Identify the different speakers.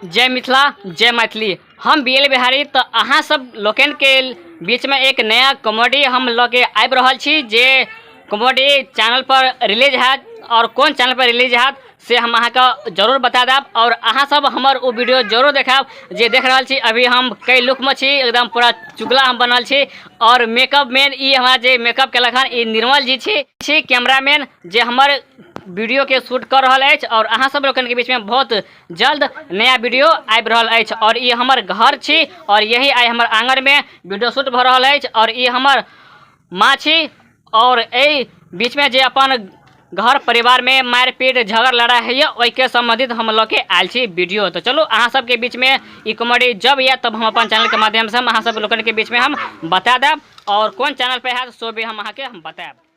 Speaker 1: जय मिथिला, जय मैथिली। हम बी एल बिहारी। तऽ अहाँ सब लोकनिके बीचमे एक नया कॉमेडी हम लऽ के आबि रहल छी, जे कॉमेडी चैनल पर रिलीज हैत, आओर कोन चैनल पर रिलीज हैत से हम अहाँके जरूर बता देब, आओर अहाँ सब हमर ओ वीडियो जरूर देखायब। जे देख रहल छी, अभी हम कई लुकमे छी, एकदम पूरा चुगला हम बनल छी, आओर मेकअप मैन ई हमरा जे मेकअप केलक हन, ई निर्मल जी छी, कैमरामैन जे हमर वीडियोके शूट कऽ रहल अछि। आओर अहाँ सब लोकनिके बीचमे बहुत जल्द नया वीडियो आबि रहल अछि। आओर ई हमर घर छी, आओर यही आइ हमर आङनमे वीडियो शूट भऽ रहल अछि। आओर ई हमर माँ छी। आओर एहि बीचमे जे अपन घर परिवारमे मारि पीट, झगड़ लड़ाइ होइए, ओहिके सम्बन्धित हम लऽ के आयल छी वीडियो। तऽ चलू, अहाँ सबके बीचमे ई कॉमेडी जब यए तब हम अपन चैनलके माध्यमसँ हम अहाँ सब लोकनिके बीचमे हम बता देब, आओर कोन चैनल पे हैत सो भी हम अहाँके हम बतायब।